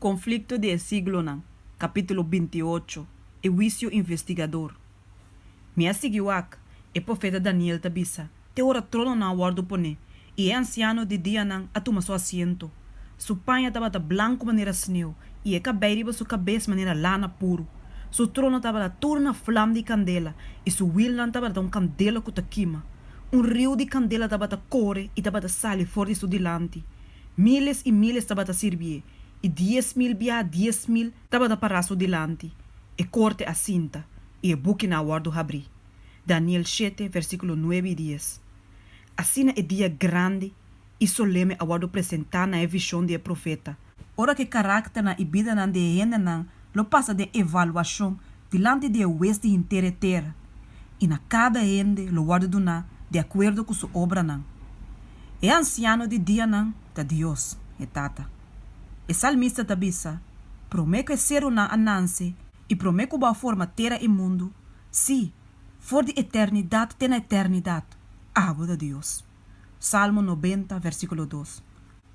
Konflikto di e Siglonan, kapítulo 28, E Huisio Investigador. Mi a sigui wak, e profeta Daniel ta bisa, te ora trononan a wòrdu poné, i e Ansiano di Dianan a tuma su asiento. Su paña tabata blanku manera sneu, i e kabei riba su kabes manera lana puru. Su trono tabata tur na flam di kandela, i su wilnan tabata un kandela ku ta kima. Un riu di kandela tabata kore i tabata sali for di su dilanti. Míles i míles tabata sirbié, i 10,000 biaha 10,000 tabata pará su dilanti. E korte a sinta, i e bukinan a wòrdu habrí. Daniel shete, versíkulo nuebe i dies. Asina e dia grandi i soleme a wòrdu presentá na e vishon di e profeta, ora ku e karakternan i bidanan di e hendenan lo pasa den evaluashon dilanti di e Hues di henter e tera, i na kada hende lo wòrdu duná di akuerdo ku su obranan. E Ansiano di Dianan ta Dios, e Tata. E salmista ta bisa, Promé ku e serunan a nanse i promé ku bo a forma tera i mundu, sí, for di eternidat te na eternidat, abo ta Dios. Salmo 90, versíkulo 2.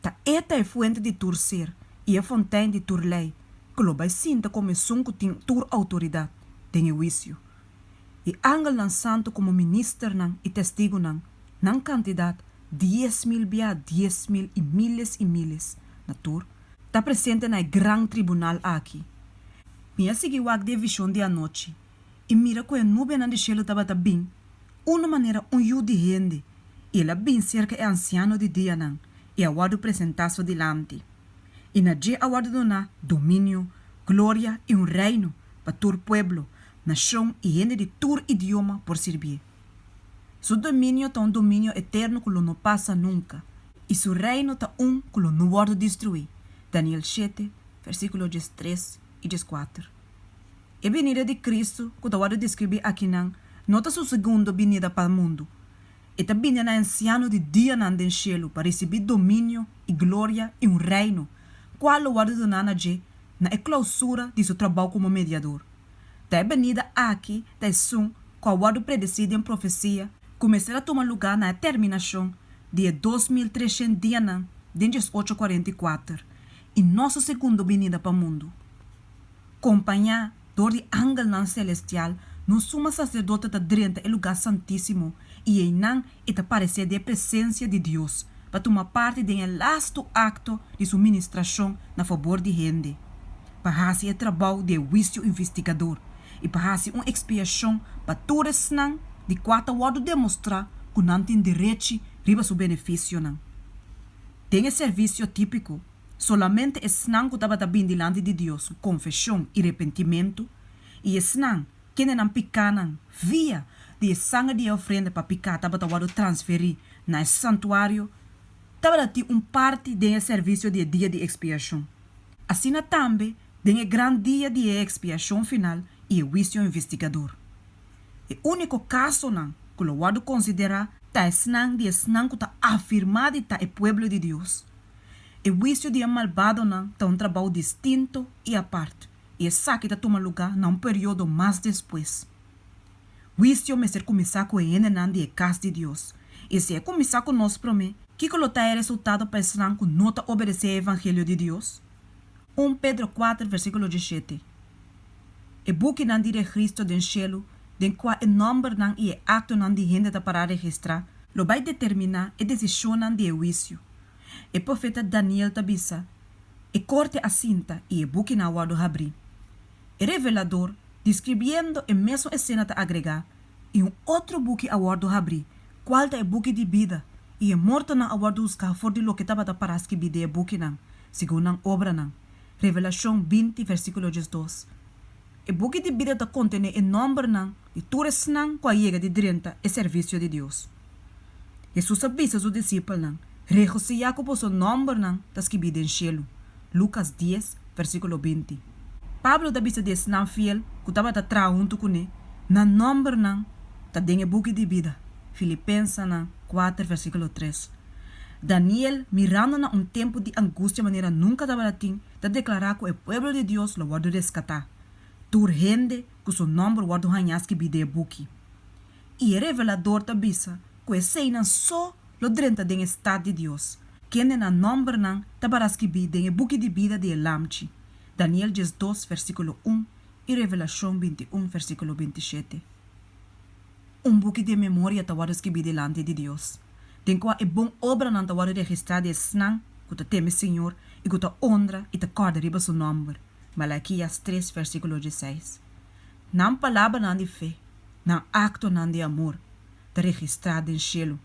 Ta E ta e fuente di tur ser i e fontein di tur lei, ku lo bai sinta komo esun ku tin tur outoridat den e huisio. I angelnan santu komo ministernan i testigunan, nan kantidat 10,000 biaha 10,000 i míles i míles, na tur, ta presente na e gran tribunal aki. Mi a sigui wak di e vishon di anochi, i mira ku e nubenan di shelu tabata bin, unu manera un yu di hende, i el a bin serka e Ansiano di Dianan i a wòrdu presentá su dilanti. I na dje a wòrdu duná dominio, gloria i un reino pa tur pueblo, nashon i hende di tur idioma por sirbié. Su dominio ta un dominio eterno ku lo no pasa nunka, i su reino ta un ku lo no wòrdu destruí. Daniel shete, versíkulo 13 i 14. E binida di Kristu ku ta wòrdu deskribí akinan no ta su segundo binida pa mundu. E ta bini na e Ansiano di Dianan den shelu pa risibí dominio i gloria i un reino, kual lo wòrdu duná na dje na e klousura di su trabou komo mediador. Ta e benida aki ta esun ku a wòrdu predesí den profesia ku mester a tuma lugá na e terminashon di e 2300 dianan den 1844 i no su segundo binida pa mundu. Kompañá dor di angelnan selestial, nos Suma Saserdote ta drenta e lugá santísimo i einan e ta paresé den e presensia di Dios pa tuma parti den e lastu akto di su ministrashon na fabor di hende, pa hasi e trabou di e huisio investigador i pa hasi un ekspiashon pa tur esnan di kua ta wòrdu demostrá ku nan tin derechi riba su benefisionan. Den e servisio típiko, solamente esnan ku tabata bin dilanti di Dios ku konfeshon i repentimentu, i esnan kende nan pikánan via di e sanger di e ofrenda pa piká tabata wòrdu transferí na e santuario, tabata tin un parti den e servisio di e Dia di Ekspiashon. Asina tambe den e gran dia di e ekspiashon final i e huisio investigador. E úniko kasonan ku lo wòrdu konsiderá ta esnan di esnan ku ta afirmá di ta e pueblo di Dios. E huisio di e malbadonan ta un trabou distinto i apart, i esaki ta tuma lugá na un periodo mas despues. Huisio mester kuminsá ku e hendenan di e kas di Dios, i si e kuminsá ku nos promé, kiko lo ta e resultado pa esnan ku no ta obedesé e evangelio di Dios? 1 Pedro 4 versíkulo 17. E bukinan di registro den shelu, den kua e nòmbernan i e aktonan di hende ta pará registrá, lo bai determiná e desishonnan di e huisio. E profeta Daniel ta bisa, E korte a sinta i e bukinan a wòrdu habrí. E revelador, deskribiendo e mesun esena ta agregá, I un otro buki a wòrdu habrí, kual ta e buki di bida, i e mortonan a wòrdu husgá for di loke tabata pará skibí den e bukinan, segun nan obranan. Revelashon 20, versíkulo 12. E buki di bida ta kontené e nòmbernan di tur esnan ku a yega di drenta e servisio di Dios. Hesus a bisa su disipelnan, Regosihá ku boso nòmbernan ta skibí den shelu. Lukas 10, versíkulo 20. Pablo ta bisa di esnan fiel ku tabata traha huntu kuné, Nan nòmbernan ta den e buki di bida. Filipensenan 4, versíkulo 3. Daniel, mirando na un tempu di angustia manera nunka tabata tin, ta deklará ku e pueblo di Dios lo wòrdu reskatá, tur hende ku su nòmber wòrdu hañá skibí den e buki. I e revelador ta bisa ku eseinan so lo drenta den e stat di Dios, kende nan nòmbernan ta bara skibí den e buki di bida di e Lamchi. Daniel 12, versíkulo 1 i Revelashon 21, versíkulo 27. Un buki di memoria ta wòrdu skibí dilanti di Dios, den kua e bon obranan ta wòrdu registrá di esnan ku ta teme Señor i ku ta honra i ta kòrda riba su nòmber, Malakias 3, versíkulo 16. Nan palabranan di fe, nan aktonan di amor, ta registrá den shelu.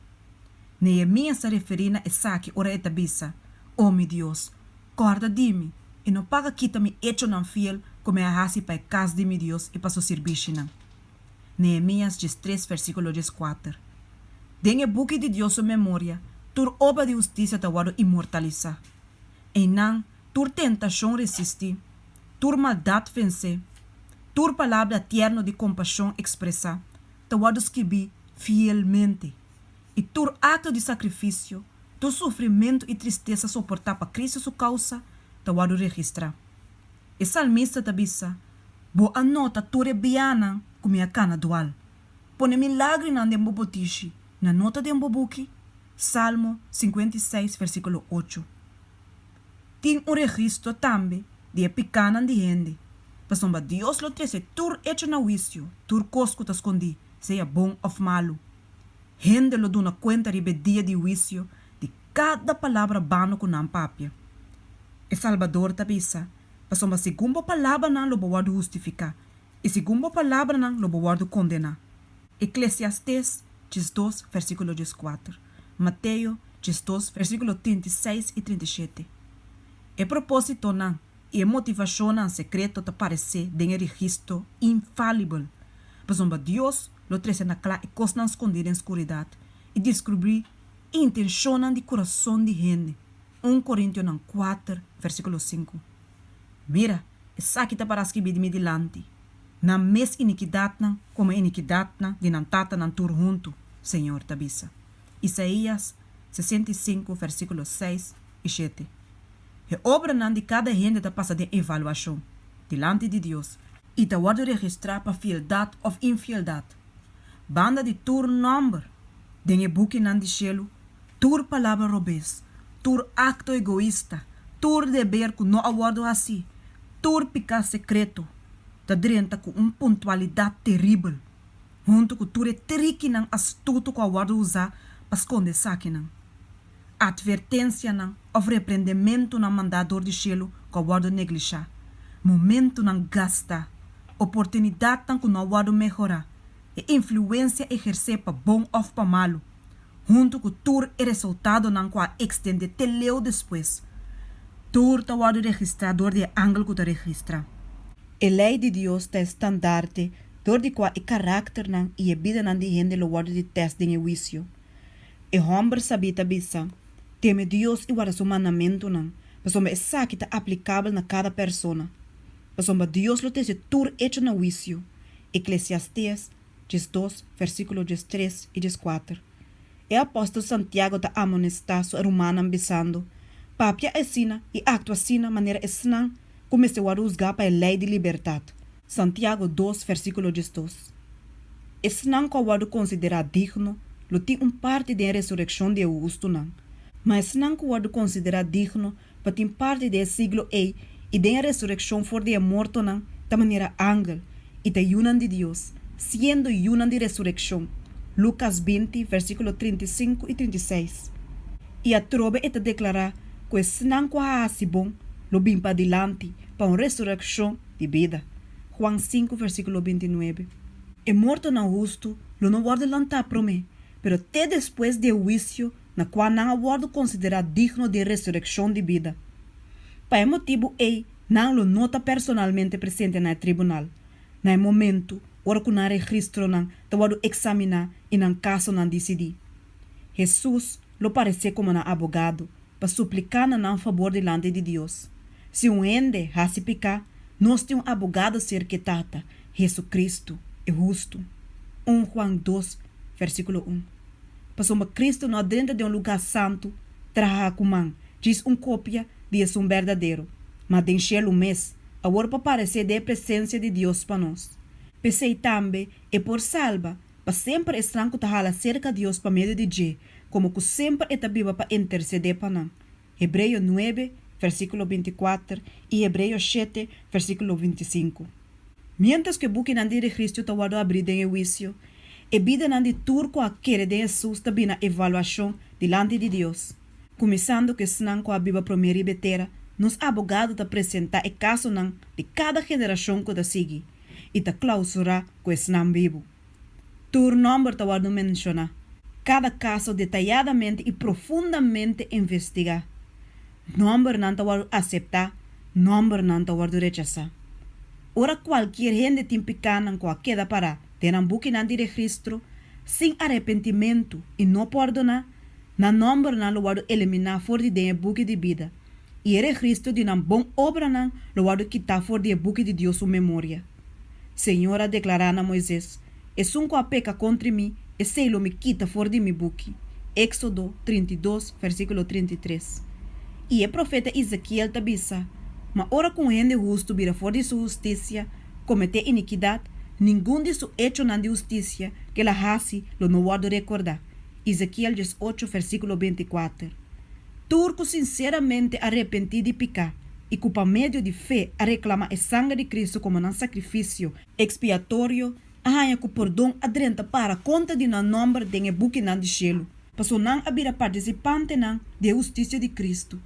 Nehemias ta referí na esaki ora e ta bisa, O mi Dios, kòrda di mi i no paga kita mi echonan fiel ku mi a hasi pa e kas di mi Dios i pa su sirbishinan. Nehemias 13, versíkulo 14. Den e buki di Dios su memoria, tur obra di hustisia ta wòrdu inmortalisá. Einan, tur tentashon resistí, tur maldat vensé, tur palabra tierno di kompashon ekspresá, ta wòrdu skibí fielmente. I tur akto di sakrifisio, tur sufrimentu i tristesa soportá pa Kristu su kousa, ta wòrdu registrá. E salmista ta bisa, Bo a nota tur e bianan ku mi a kana dual. Pone mi lágrimanan den bo botishi, nan no ta den bo buki? Salmo 56, versíkulo 8. Tin un registro tambe di e pikánan di hende, pasobra Dios lo trese tur echo na huisio, tur kos ku ta skondí, sea bon òf malu. Hende lo duna kuenta riba e dia di huisio di kada palabra bano ku nan papia. E Salbador ta bisa, Pasobra segun bo palabranan lo bo wòrdu hustifiká, i segun bo palabranan lo bo wòrdu kondená. Eklesiastes 12, versíkulo 14, Mateo 12, versíkulo 36 i 37. E propósitonan i e motivashonnan sekreto ta paresé den e registro infalibel, pasobra Dios lo trese na kla e kosnan skondí den skuridat i deskubrí intenshonnan di kurason di hende. 1 Korintionan 4, versíkulo 5. Mira, esaki ta pará skibí di mi dilanti, Nan mes inikidatnan komo e inikidatnan di nan tatanan tur huntu, Señor ta bisa. Isaías 65, versíkulo 6 i 7. E obranan di kada hende ta pasa den evaluashon dilanti di Dios i ta wòrdu registrá pa fieldat òf infieldat. Banda di tur nòmber den e bukinan di shelu, tur palabra robes, tur akto egoista, tur deber ku no a wòrdu hasí, tur piká sekreto, ta drenta ku un puntualidat teribel, huntu ku tur e trikinan astuto ku a wòrdu usá pa skonde esakinan. Atvertensianan òf reprendementunan mandá dor di shelu ku a wòrdu neglishá, momentunan gastá, oportunidatnan ku no a wòrdu mehorá, e influensia ehersé pa bon òf pa malu, huntu ku tur e resultadonan ku a ekstendé te leu despues, tur ta wòrdu registrá dor di e angel ku ta registrá. E lei di Dios ta e standarte dor di kua e karakternan i e bidanan di hende lo wòrdu di tèst den e huisio. E hòmber sabí ta bisa, Teme Dios i warda su mandamentunan, pasobra esaki ta aplikabel na kada persona. Pasobra Dios lo trese tur echo na huisio. Eklesiastes 12, versíkulo 13 i 14. E apòstel Santiago ta amonestá su rumannan bisando, Papia asina i aktua asina manera esnan ku mester wòrdu husgá pa e lei di libertat. Santiago 2, versíkulo 12. Esnan ku a wòrdu konsiderá digno lo tin un parti den e resurekshon di e hustunan. Ma esnan ku wòrdu konsiderá digno pa tin parti den e siglo ei i den e resurekshon for di e mortonan ta manera angel i ta yunan di Dios, siendo yunan di resurekshon. Lukas 20, versíkulo 35 i 36. I atrobe e ta deklará ku esnan ku a hasi bon lo bin padilanti pa un resurekshon di bida. Juan 5, versíkulo 29. E mortonan hustu lo no wòrdu lantá promé, pero te despues di e huisio na kua nan a wòrdu konsiderá digno di e resurekshon di bida. Pa e motibu ei nan lo no ta personalmente presente na e tribunal, na e momentu ora ku nan registronan ta wòrdu eksaminá i nan kasonan disidí. Hesus lo paresé komo nan abogado pa supliká na nan fabor dilanti di Dios. Si un hende hasi piká, nos tin un abogado serka e Tata, Hesukristu, e hustu. 1 Juan 2, versíkulo 1. Pasobra Kristu no a drenta den un lugá santu trahá ku man, djis un kopia di esun berdadero, ma den shelu mes, awor pa paresé den e presensia di Dios pa nos. P'esei tambe e por salba pa semper esnan ku ta hala serka Dios pa medio di dje, komo ku semper e ta biba pa intersedé pa nan. Hebreo 9, versíkulo 24 i Hebreo 7, versíkulo 25. Miéntras ku e bukinan di registro ta wòrdu abrí den e huisio, e bidanan di tur ku a kere den Hesus ta bini na evaluashon dilanti di Dios. Kuminsando ku esnan ku a biba promé riba e tera, nos Abogado ta presentá e kasonan di kada generashon ku ta sigui i ta klousurá ku esnan bibu. Tur nòmber ta wòrdu menshoná, kada kaso detayadamente i profundamente investigá. Nòmbernan ta wòrdu aseptá, nòmbernan ta wòrdu rechasá. Ora kualkier hende tin pikánan ku a keda pará den nan bukinan di registro, sin arepentimentu i no pordoná, nan nòmbernan lo wòrdu eliminá for di den e buki di bida, i e registro di nan bon obranan lo wòrdu kitá for di e buki di Dios su memoria. Señor a deklará na Moises, Esun ku a peka kontri mi, esei lo mi kita for di mi buki. Éksodo 32, versíkulo 33. I e profeta Ezekiel ta bisa, Ma ora ku un hende hustu bira for di su hustisia, kometé inikidat, ningun di su echonan di hustisia ku el a hasi lo no wòrdu rekordá. Ezekiel 18, versíkulo 24. Tur ku sinseramente a repentí di piká i ku pa medio di fe a reklamá e sanger di Kristu komo nan sakrifisio ekspiatorio, a haña ku pordon a drenta para konta di nan nòmber den e bukinan di shelu, pasobra nan a bira partisipantenan di e hustisia di Kristu,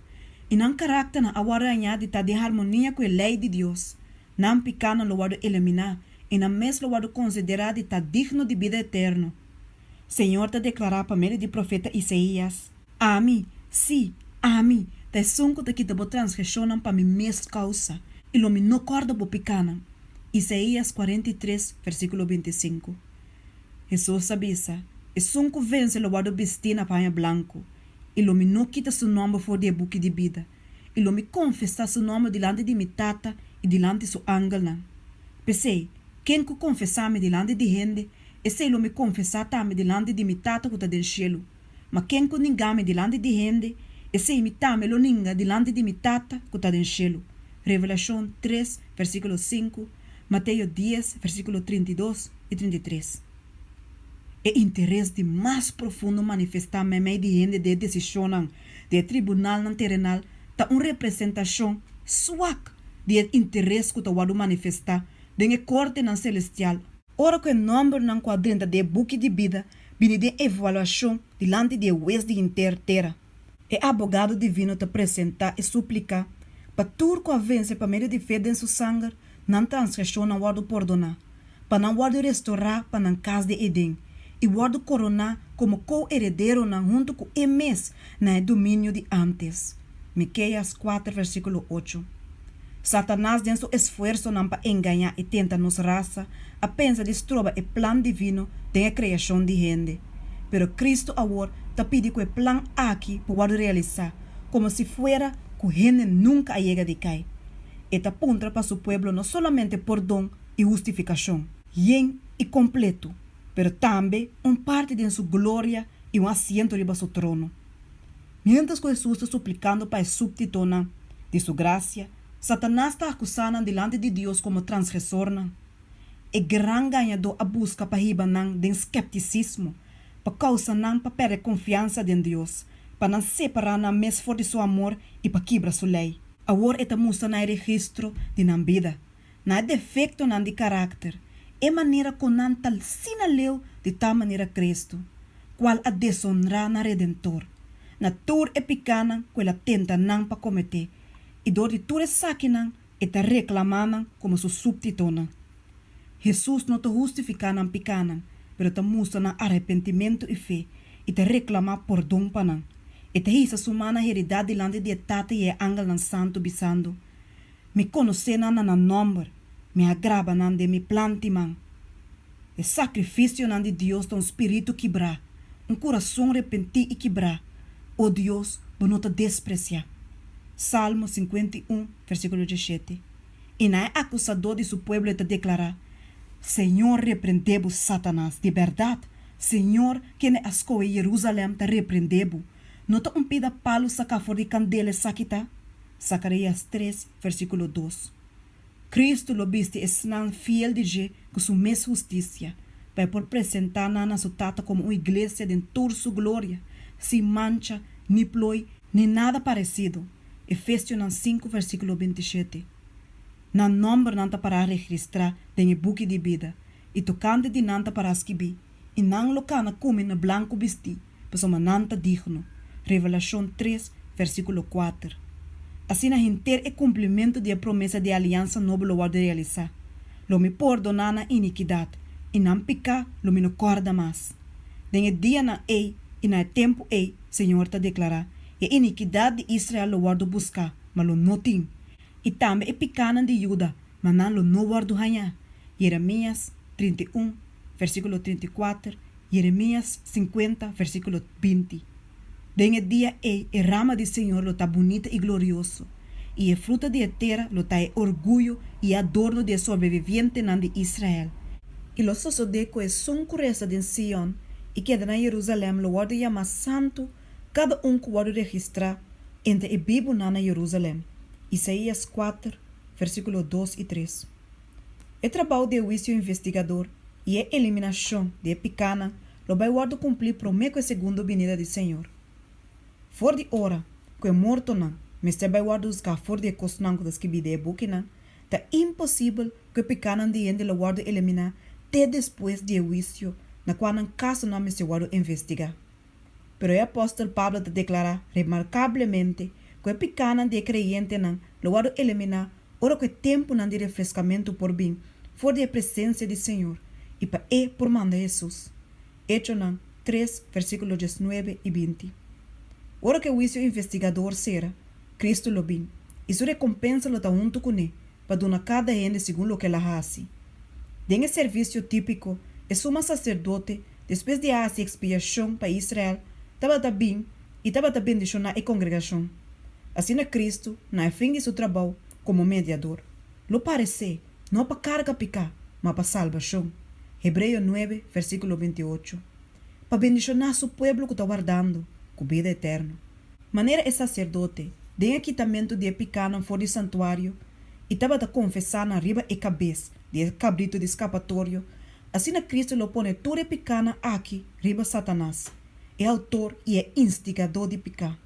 i nan karakternan a wòrdu hañá di ta den harmonia ku e lei di Dios. Nan pikánan lo wòrdu eliminá, i nan mes lo wòrdu konsiderá di ta digno di bida eterno. Señor ta deklará pa medio di profeta Isaías. Ami, sí, ami, ta esun ku ta kita bo transgreshonnan pa mi mes kousa, i lo mi no kòrda bo pikánan. Isaías 43, versíkulo 25. Hesus a bisa, Esun ku vense lo wòrdu bistí na paña blanku, i lo mi no kita su nòmber for di e buki di bida, i lo mi konfesá su nòmber dilanti di mi Tata i dilanti su angelnan. P'esei, ken ku konfesá mi dilanti di hende, esei lo mi konfesá tambe dilanti di mi Tata ku ta den shelu. Ma ken ku ninga mi dilanti di hende, esei mi tambe lo ninga dilanti di mi Tata ku ta den shelu. Revelashon 3, versíkulo 5, Mateo 10, versíkulo 32 i 33. E interes di mas profundo manifestá meimei di hende den e desishonnan di e tribunalnan terenal ta un representashon swak di e interes ku ta wòrdu manifestá den e kortenan selestial ora ku e nòmbernan ku a drenta den e buki di bida bini den evaluashon dilanti di e Hues di henter tera. E Abogado Divino ta presentá e súplika pa tur ku a vense pa medio di fe den Su sanger, nan transgreshonnan wòrdu pordoná, pa nan wòrdu restorá pa nan kas di Edén i wòrdu koroná komo ko-herederonan huntu ku E mes na e dominio di ántes. Mikeas 4 versíkulo 8. Satanas den su esfuersonan pa engañá i tenta nos rasa a pensa di stroba e plan divino den e kreashon di hende. Pero Kristu awor ta pidi ku e plan aki por wòrdu realisá komo si fuera ku hende nunka a yega di kai. E ta puntra pa su pueblo no solamente pordon i hustifikashon yen i kompletu, pero tambe un parti den su gloria i un asiento riba su trono. Miéntras ku Hesus ta suplikando pa e súpditonan di su grasia, Satanas ta akusá nan dilanti di Dios komo transgresornan. E gran gañadó a buska pa hiba nan den skeptisismo, pa kousa nan pa pèrdè konfiansa den Dios, pa nan separá nan mes for di su amor i pa kibra su lei. Awor e ta mustra na e registro di nan bida, na e defektonan di karakter, e manera kon nan ta asina leu di ta manera Kristu, kual a desonrá nan Redentor, na tur e pikánan ku el a tenta nan pa kometé, i dor di tur esakinan e ta reklamá nan komo su súpditonan. Hesus no ta hustifiká nan pikánan, pero ta mustra nan arepentimentu i fe, i ta reklamá pordon pa nan. E ta hisa su man na heridat dilanti di e Tata i e angelnan santu, bisando, Mi konosé nan na nan nòmber, mi a graba nan den mi plant'i man. E sakrifisionan di Dios ta un spiritu kibrá, un kurason repentí i kibrá, o Dios, bo no ta despresiá. Salmo 51, versíkulo 17. I na e akusadó di su pueblo e ta deklará, Señor reprendé bo, Satanas, di bèrdat, Señor, kende a skohe Yerúsalèm, ta reprendé bo. No ta un pida palu saká for di kandela esaki ta? Zakarías 3, versíkulo 2. Kristu lo bisti esnan fiel di dje ku su mes hustisia, pa e por presentá nan na su Tata komo un iglesia den tur su gloria, sin mancha, ni ploi, ni nada paresido. Efesionan sinku versíkulo 27. Nan nòmbernan ta pará registrá den e buki di bida, i tokante di nan ta pará skibí, I nan lo kana ku mi na blanku bistí, pasobra nan ta digno. Revelashon tres, versíkulo kuater. Asina henter e kumplimentu di e promesa di e aliansa nobo lo wòrdu realisá, Lo mi pordoná nan inikidat, i nan piká lo mi no kòrda mas. Den e dianan ei i na e tempu ei, Señor ta deklará, e inikidat di Israel lo wòrdu buská, ma lo no tin, i tambe e pikánan di Juda, ma nan lo no wòrdu hañá. Jeremias 31, versíkulo 34, Jeremias 50, versíkulo 20. Den e dia ei e rama di Señor lo ta bunita i glorioso, i e fruta di e tera lo ta e orguyo i e adorno di e sobrevivientenan di Israel. I lo sosodé ku esun ku resta den Sion i keda na Jerusalèm lo wòrdu yamá santu, kada un ku wòrdu registrá entre e bibunan na Jerusalèm. Isaías kuater, versíkulo dos i tres. E trabou di e huisio investigador i e eliminashon di e pikánan lo bai wòrdu kumplí promé ku e segundo binida di Señor. For di ora ku e mortonan mester bai wòrdu husgá for di e kosnan ku ta skibí den e bukinan, ta imposibel ku e pikánan di hende lo wòrdu eliminá te despues di e huisio na kua nan kasonan mester wòrdu investigá. Pero e apòstel Pablo ta deklará remarkablemente ku e pikánan di e kreyentenan lo wòrdu eliminá ora ku e tempunan di refreskamentu por bin for di e presensia di Señor i pa E por manda Hesus. Echonan tres, versíkulo 19 i 20. Ora ku e huisio investigador sera, Kristu lo bin, i Su rekompensa lo ta huntu kuné pa duna kada hende segun loke el a hasi. Den e servisio típiko, e suma saserdote, despues di a hasi ekspiashon pa Israel, tabata bin i tabata bendishoná e kongregashon. Asina Kristu, na e fin di su trabou komo mediador, lo paresé, no pa karga piká, ma pa salbashon. Hebreo nuebe, versíkulo 28. Pa bendishoná su pueblo ku ta wardando ku bida eterno. Manera e saserdote, den e kitamentu di e pikánan for di santuario, i tabata konfesá nan riba e kabes di e kabritu di skapatorio, asina Kristu lo pone tur e pikánan aki riba Satanas, e outor i e instigadó di piká.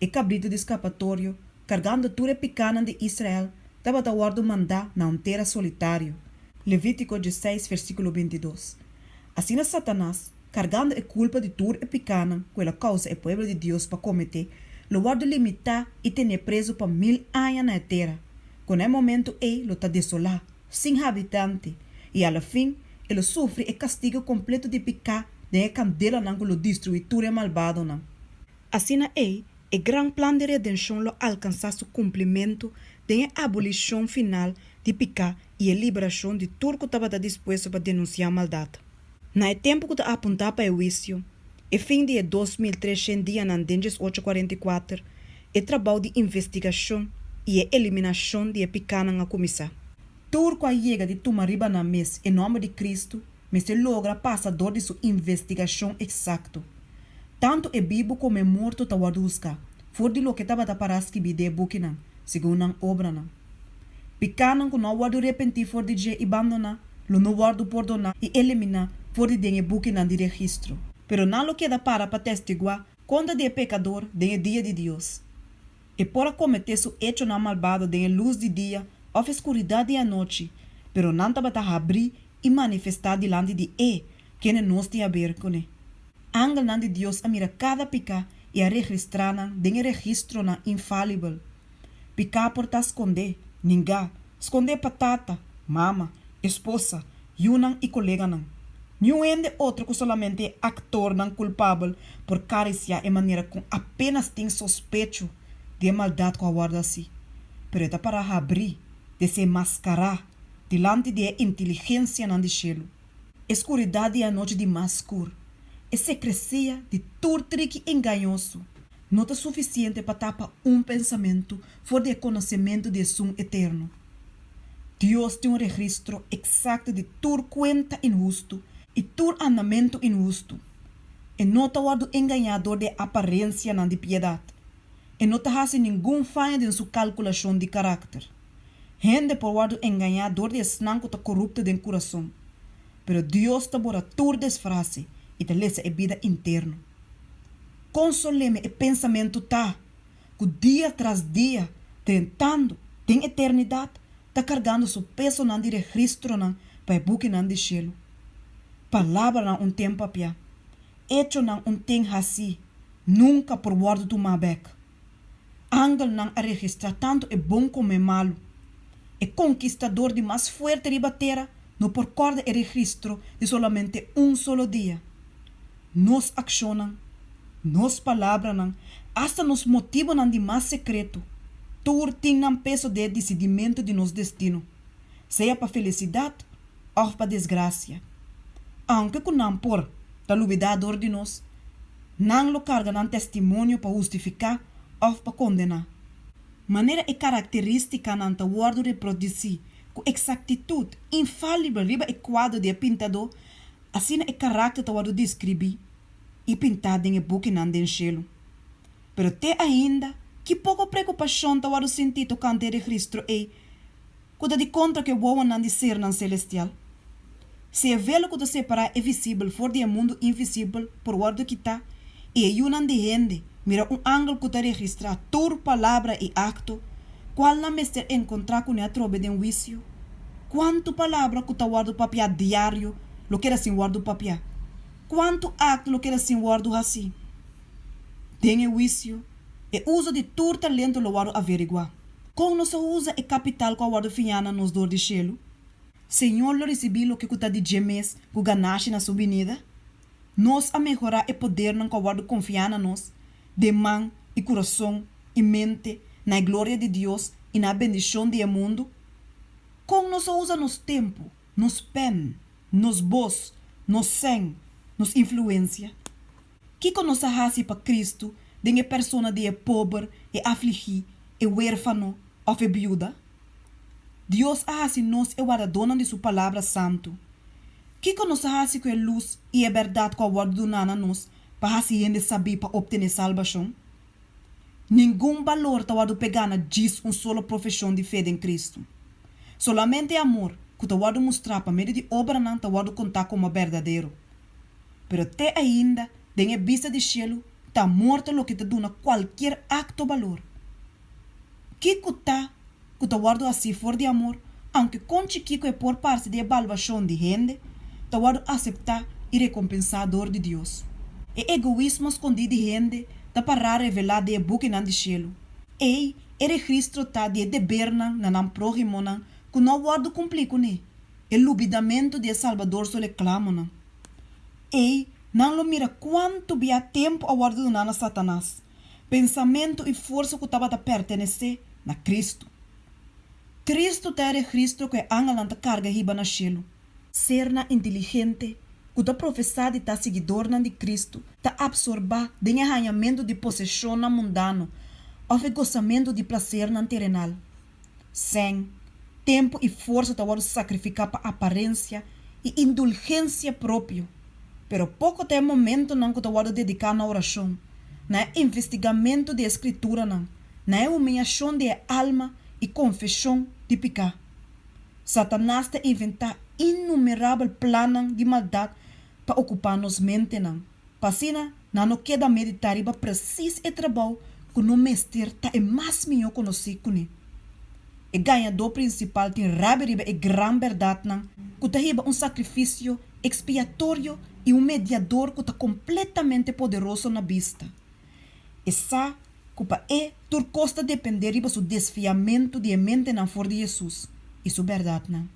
E kabritu di skapatorio, kargando tur e pikánan di Israel, tabata wòrdu mandá na un tera solitario, Levítiko 16 versíkulo 22. Asina Satanas, kargando e kulpa di tur e pikánan ku el a kousa e pueblo di Dios pa kometé, lo wòrdu limitá i tené prezu pa mil aña na e tera, ku na e momentu ei lo ta desolá, sin habitante, i alafin e lo sufri e kastigu kompleto di piká den e kandelanan ku lo destruí tur e malbadonan. Asina ei, e gran plan di redenshon lo alkansá su kumplimentu den e abolishon final di piká i e liberashon di tur ku tabata dispuesto pa denunsiá maldat. Na e tempu ku ta apuntá pa e huisio, e fin di e 2300 dianan den 1844, e trabou di investigashon i e eliminashon di e pikánan a kuminsá. Tur ku a yega di tuma riba nan mes e nòmber di Kristu mester logra pasa dor di su investigashon eksakto. Tantu e bibu komo e morto ta wòrdu husgá for di loke tabata pará skibí den e bukinan, segun nan obranan. Pikánan ku no a wòrdu repentí for di dje i bandoná, lo no wòrdu pordoná i eliminá for di den e bukinan di registro. Pero nan lo keda para pa testiguá kontra di e pekador den e dia di Dios. E por a kometé su echonan malbado den e lus di dia òf e skuridat di anochi, pero nan tabata habrí i manifestá dilanti di E kende nos tin haber kuné. Angelnan di Dios a mira kada piká i a registrá nan den e registronan infalibel. Piká por ta skondé, ningá, skondé pa tata, mama, esposa, yunan i koleganan. Niun hende otro ku solamente e aktornan kulpabel por karisiá e manera kon apénas tin sospecho di e maldat ku a wòrdu hasí, pero e ta pará habrí, desenmaskará, dilanti di e inteligensianan di shelu. E skuridat di e anochi di mas skur, e sekresia di tur triki engañoso, no ta sufisiente pa tapa un pensamentu for di e konosementu di Esun Eterno. Dios tin un registro eksakto di tur kuenta inhustu i tur andamentu inhustu. E no ta wòrdu engañá dor di e aparensianan di piedat. E no ta hasi ningun faña den su kalkulashon di karakter. Hende por wòrdu engañá dor di esnan ku ta korupto den kurason, pero Dios ta bora tur desfrase i ta lesa e bida interno. Kon soleme e pensamentu ta! ku dia tras dia, drentando den eternidat, ta kargando su pesonan di regristronan pa e bukinan di shelu. Palabranan un ten papiá, echonan un ten hasí, nunka por wòrdu tumá bèk. Angelnan a registrá tantu e bon komo e malu. E konkistador di mas fuerte riba tera no por kòrda e registro di solamente un solo dia. Nos akshonnan, nos palabranan, asta nos motibonan di mas sekreto, tur tin nan peso den e disidimentu di nos destino, sea pa felisidat òf pa desgrasia. Aunke ku nan por ta lubidá dor di nos, nan lo karga nan testimonio pa hustifiká òf pa kondená. Manera e karakterístikanan ta wòrdu reprodusí ku eksaktitut infalibel riba e kuadro di e pintadó, asina e karakter ta wòrdu deskribí i pintá den e bukinan den shelu. Pero te ainda, ki poko preokupashon ta wòrdu sintí tokante e registro ei ku ta di kontra ku e wowonan di sernan selestial. Si e velo ku ta separá e visibel for di e mundu invisibel por wòrdu kitá i e yunan di hende mira un angel ku ta registrá tur palabra i akto, kual nan mester enkontrá kuné atrobe den huisio? Kuantu palabra ku ta wòrdu papiá diario lo keda sin wòrdu papiá? Kuantu akto lo keda sin wòrdu hasí? Den e huisio, e uso di tur talento lo wòrdu averiguá. Kon nos a usa e kapital ku a wòrdu fiñá na nos dor di shelu? Señor lo risibí loke ku ta di dje mes ku ganashi na su binida? Nos a mehorá e podernan ku a wòrdu konfiá na nos, den man i kurason i mente, na e gloria di Dios i na bendishon di e mundu? Kon nos a usa nos tempu, nos pèn, nos bos, nos sèn, nos influensia? Kiko nos a hasi pa Kristu den e persona di e pober, e afligí, e wérfano òf e biuda? Dios a hasi nos e wardadónan di su Palabra santu. Kiko nos a hasi ku e lus i e bèrdat ku a wòrdu duná na nos pa hasi hende sabí pa optené salbashon? Ningun balor ta wòrdu pegá na djis un solo profeshon di fe den Kristu. Solamente e amor ku ta wòrdu mustrá pa medio di obranan ta wòrdu kontá komo berdadero. Pero te ainda, den e bista di shelu, ta amor ta loke ta duna kualkier akto balor. Kiko ta ku ta wòrdu hasí for di amor, aunke kon chikí ku e por parse di e balbashon di hende, ta wòrdu aseptá i rekompensá dor di Dios. E egoismo skondí di hende ta pará revelá den e bukinan di shelu. Ei, e registro ta di e debernan na nan próhimonan ku no a wòrdu kumplí kuné. E lubidamentu di e Salbador su reklamonan. Ei, nan lo mira kuantu bia tempu a wòrdu duná na Satanas, pensamentu i forsa ku tabata pertenesé na Kristu. Kristu ta e registro ku e angelnan ta karga hiba na shelu. Sernan inteligente ku ta profesá di ta siguidornan di Kristu ta apsorbá den e hañamentu di poseshonnan mundano òf e gosamentu di plasernan terenal. Sèn, tempu i forsa ta wòrdu sakrifiká pa aparensia i indulgensia propio, pero poko ta e momentunan ku ta wòrdu dediká na orashon, na e investigamentu di e Skrituranan, na e humiashon di e alma i konfeshon di piká. Satanas ta inventá innumerabel plannan di maldat pa okupá nos mentenan. Pa asina nan no keda meditá riba presis e trabou ku no mester ta e mas mihó konosí kuné. E gañadó prinsipal tin rabia riba e gran bèrdatnan ku ta hiba un sakrifisio ekspiatorio i un mediador ku ta kompletamente poderoso na bista. E sa ku pa e tur kos ta dependé riba su desfiamentu di e mentenan for di Hesus i su bèrdatnan.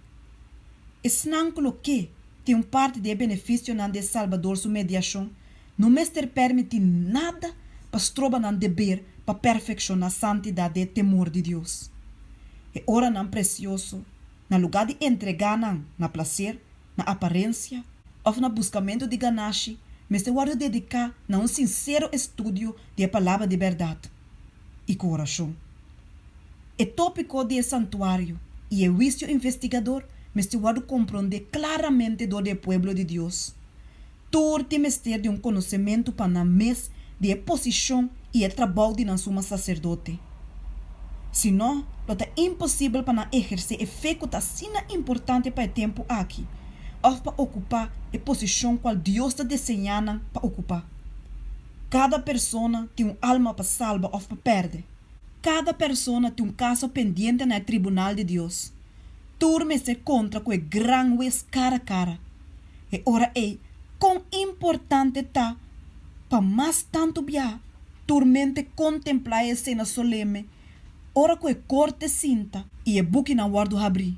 Esnan ku lo ke tin un parti di e benefisionan di e Salbador su mediashon no mester permití nada pa stroba nan deber pa perfekshoná santidat den e temor di Dios. E oranan presioso, na lugá di entregá nan na plaser, na aparensia, òf na buskamentu di ganashi, mester wòrdu dediká na un sinsero estudio di e Palabra di bèrdat i ku orashon. E tópiko di e santuario i e huisio investigador mester wòrdu komprondé klaramente dor di e pueblo di Dios. Tur tin mester di un konosementu pa nan mes di e posishon i e trabou di nan suma saserdote. Si no, lo ta imposibel pa nan ehersé e fe ku ta asina importante pa e tempu aki, òf pa okupá e posishon kual Dios ta deseñá nan pa okupá. Kada persona tin un alma pa salba òf pa pèrdè. Kada persona tin un kaso pendiente na e tribunal di Dios. Tur mester kontra ku e gran Hues kara kara. E ora ei, kon importante ta pa mas tantu biaha tur mente kontemplá e esena solemne ora ku e korte sinta i e bukinan wòrdu habrí,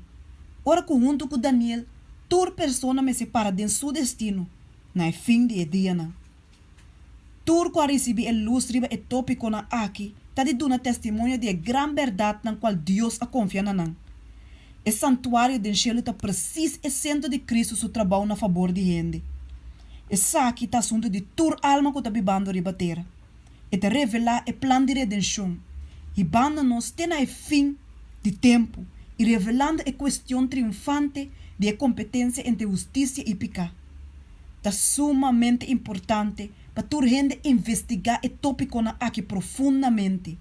ora ku huntu ku Daniel tur persona mester para den su destino na e fin di e dianan. Tur ku a risibí e lus riba e tópikonan aki ta di duna testimonio di e gran bèrdatnan kual Dios a konfia na nan. E santuario den shelu ta presis e sentro di Kristu su trabou na fabor di hende. Esaki ta asuntu di tur alma ku ta bibando riba tera. E ta revelá e plan di redenshon, hibando nos te na e fin di tempu i revelando e kuestion triunfante di e kompetensia entre hustisia i piká. Ta sumamente importante pa tur hende investigá e tópikonan aki profundamente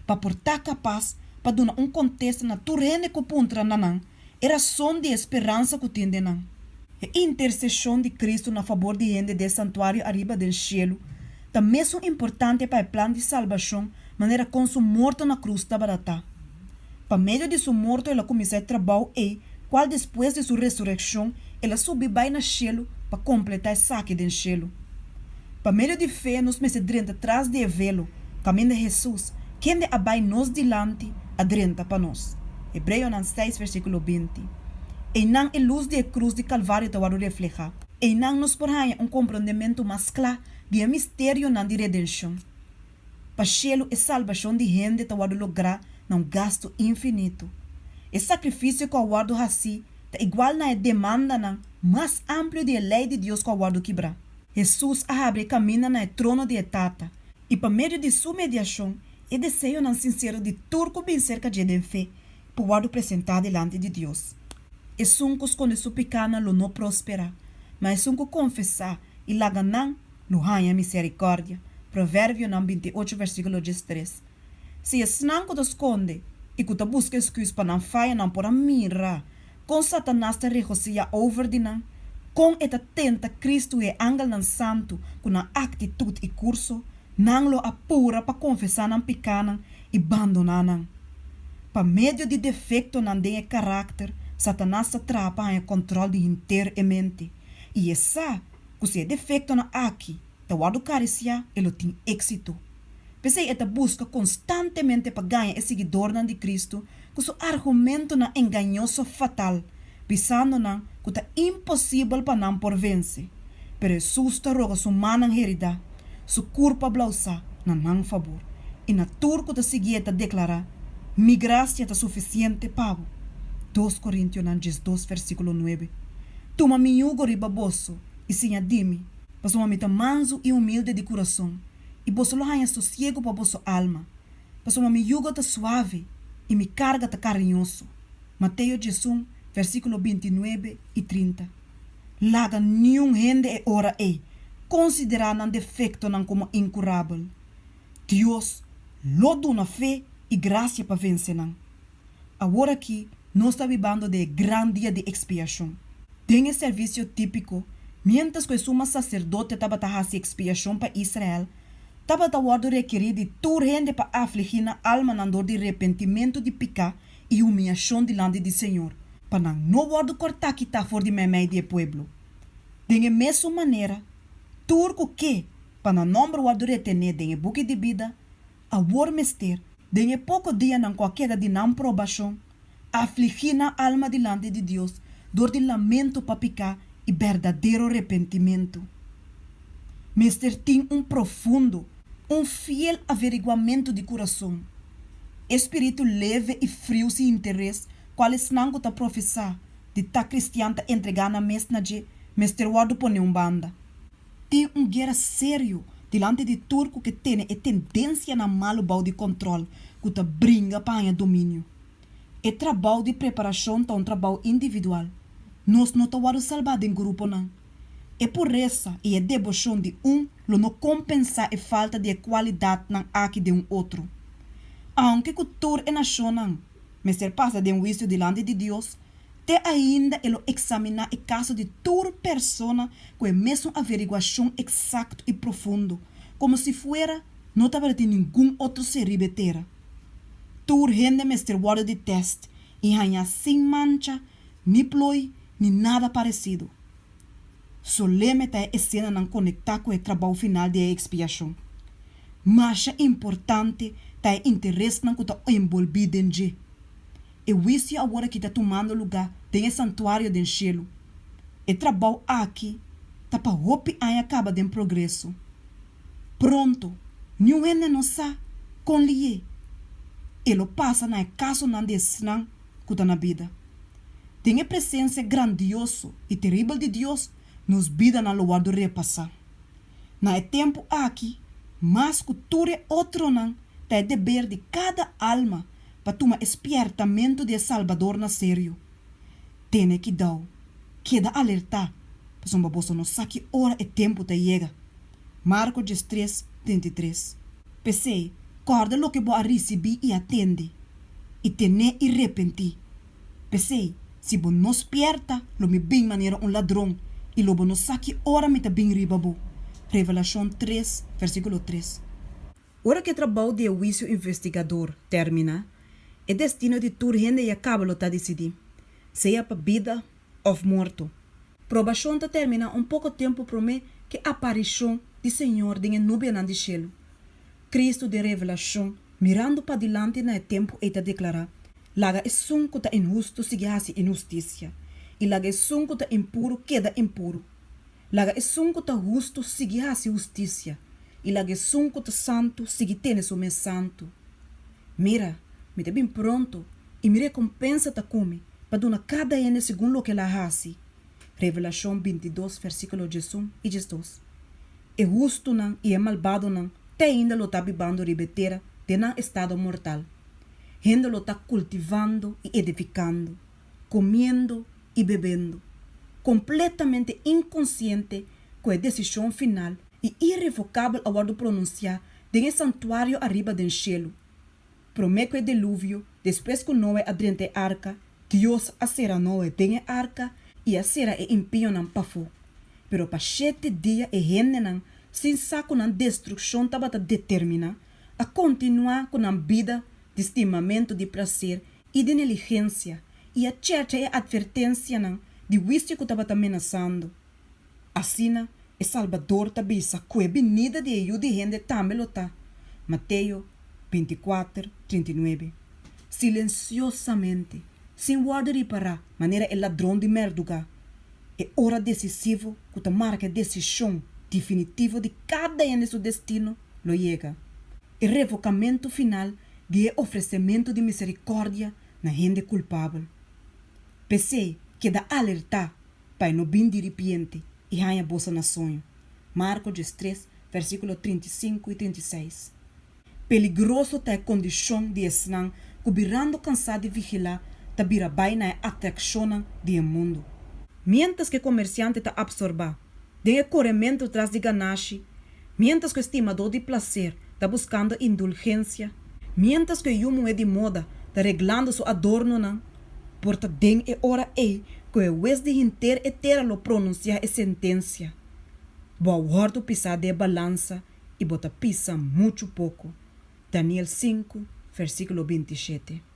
pa por ta kapas pa duna un kontesta na tur hende ku puntra na nan e rason di e speransa ku tin den nan. E interseshon di Kristu na fabor di hende den e santuario ariba den shelu ta mesun importante pa e plan di salbashon manera kon Su morto na krus tabata ta. Pa medio di Su morto El a kuminsá e trabou ei kual despues di Su resurekshon El a subi bai na shelu pa kompletá esaki den shelu. Pa medio di fe nos mester drenta tras di e velo kaminda Hesus, kende a bai nos dilanti, a drenta pa nos. Hebreonan seis versíkulo 20. Einan e lus di e krus di Kalvario ta wòrdu reflehá. Einan nos por haña un komprondementu mas kla di e misterionan di redenshon. Pa shelu e salbashon di hende ta wòrdu lográ na un gastu infinito. E sakrifisio ku a wòrdu hasí ta igual na e demandanan mas amplio di e lei di Dios ku a wòrdu kibrá. Hesus a habri e kaminda na e trono di e Tata, i pa medio di Su mediashon e deseonan sinsero di tur ku bin serka dje den fe por wòrdu presentá dilanti di Dios. Esun ku skonde su pikánan lo no prosperá, ma esun ku konfesá i laga nan lo haña miserikòrdia. Proverbionan 28 versíkulo 13. Si esnan ku ta skonde i ku ta buska esküs pa nan fayanan por a mira kon Satanas ta regosihá over di nan, kon e ta tenta Kristu i e angelnan santu ku nan aktitut i kurso, nan lo a pura pa konfesá nan pikánan i bandoná nan. Pa medio di defektonan den e karakter, Satanas ta traha pa haña kòntròl di henter e mente, i e sa ku si e defektonan aki ta wòrdu karisiá, e lo tin éksito. P'esei e ta buska konstantemente pa gaña e siguidornan di Kristu ku su argumentonan engañoso fatal, bisando nan ku ta imposibel pa nan por vense. Pero Hesus ta roga su mannan heridá, su kurpa blousá, na nan fabor, i na tur ku ta siguié ta deklará, Mi grasia ta sufisiente pa bo. 2 Korintionan 12 versíkulo 9 Tuma mi yugo riba boso i siña di mi, pasobra mi ta mansu i humilde di kurason, i boso lo haña sosiegu pa boso alma, pasobra mi yugo ta suave i mi karga ta kariñoso. Mateo 11, versíkulo 29 i 30. Laga niun hende e ora ei konsiderá nan defektonan komo inkurabel. Dios lo duna fe i grasia pa vense nan. Awor aki nos ta bibando den e gran dia di ekspiashon. Den e servisio típiko, miéntras ku e suma saserdote tabata hasi ekspiashon pa Israel, tabata wòrdu rekerí di tur hende pa afligí nan almanan dor di repentimentu di piká i humiashon dilanti di Señor, pa nan no wòrdu kòrtá kitá for di meimei di e pueblo. Den e mesun manera, tur ku ke pa nan nòmber wòrdu retené den e buki di bida, awor mester, den e poko dianan ku a keda di nan probashon, afligí nan alma dilanti di Dios dor di lamento pa piká i berdadero repentimentu. Mester tin un profundo, un fiel averiguamentu di kurason. E spiritu leve i friu sin interes kual esnan ku ta profesá di ta kristian ta entregá nan mes na dje mester wòrdu poné un banda. Tin un guera serio dilanti di tur ku ke tene e tendensianan malu bou di kòntròl ku ta bringa pa haña dominio. E trabou di preparashon ta un trabou individual. Nos no ta wòrdu salbá den gruponan. E puresa i e deboshon di un lo no kompensá e falta di e kualidatnan aki den un otro. Aunke ku tur e nashonnan mester pasa den huisio dilanti di Dios, te ainda e lo eksaminá e kaso di tur persona ku e mesun averiguashon eksakto i profundo, komo si fuera no tabata tin ningun otro ser riba e tera. Tur hende mester wòrdu di tèst i hañá sin mancha, ni ploi, ni nada paresido. Soleme ta e esenanan konektá ku e trabou final di e Ekspiashon. Masha importante ta e interesnan ku ta enbolbí den dje. E huisio awor aki ta tumando lugá den e santuario den shelu. E trabou aki ta pa hopi aña kaba den progreso. Pronto, niun hende no sa kon lié e lo pasa na e kasonan di esnan ku ta na bida. Den e presensia grandioso i teribel di Dios, nos bidanan lo wòrdu repasá. Na e tempu aki, mas ku tur e otronan, ta e deber di kada alma pa tuma e spièrtamentu di e Salbador na serio. Tene kidau, keda alertá, pasobra boso no sa ki ora e tempu ta yega. Marko 13, 33. P'esei, kòrda loke bo a risibí i a tende, i ten'é i repentí. P'esei, si bo no spièrta, lo mi bin manera un ladron, i lo bo no sa ki ora mi ta bin riba bo. Revelashon tres, versíkulo tres. Ora ku e trabou di e huisio investigador terminá, e destino di tur hende ya kaba lo ta disidí, sea pa bida òf morto. Probashon ta terminá un poko tempu promé ku e aparishon di Señor den e nubianan di shelu. Kristu den Revelashon, mirando padilanti na e tempu ei ta deklará, Laga esun ku ta inhustu sigui hasi inhustisia, i laga esun ku ta impuru keda impuru. Laga esun ku ta hustu sigui hasi hustisia, i laga esun ku ta santu sigui tene su mes santu. Mira, mi ta bin pronto, i mi rekompensa ta ku mi, pa duna kada hende segun loke el a hasi. Revelashon 22 versíkulo 11 i 12. E hustunan i e malbadonan te ainda lo ta bibando riba e tera den nan estado mortal. Hende lo ta kultivando i edifikando, komiendo i bebendo, kompletamente inkonsiente ku e desishon final i irevokabel a wòrdu pronunsiá den e santuario ariba den shelu. Promé ku e Deluvio, despues ku Noe a drenta e arka, Dios a sera Noe den e arka i a sera e impionan pafó. Pero pa shete dia e hendenan, sin sa ku nan destrukshon tabata determiná, a kontinuá ku nan bida di stimamentu di plaser i di neligensia i a chèrcha e atvertensianan di huisio ku tabata menasando. Asina, e Salbador ta bisa ku e binida di e Yu di hende tambe lo ta, Mateo 24, 39. Silensiosamente, sin wòrdu ripará manera e ladron di mèrdugá, e ora desisivo ku ta marka e desishon definitivo di kada hende su destino lo yega, e revokamentu final di e ofresementu di miserikòrdia na hende kulpabel. P'esei, keda alertá pa e no bin diripiente i haña boso na soño. Marko 13, versíkulo 35 i 36. Peligroso ta e kondishon di esnan ku birando kansá di vigilá ta bira bai na e atrakshonnan di e mundu. Miéntras ku e komersiante ta apsorbá den e korementu tras di ganashi, miéntras ku e stimadó di plaser ta buskando indulgensia, miéntras ku e yu muhé di moda ta reglando su adornonan, por ta den e ora ei ku e hues di henter e tera lo pronunsiá e sentensia, Bo a wòrdu pisá den e balansa i bo ta pisa muchu poko. Daniel sinku, versíkulo 27.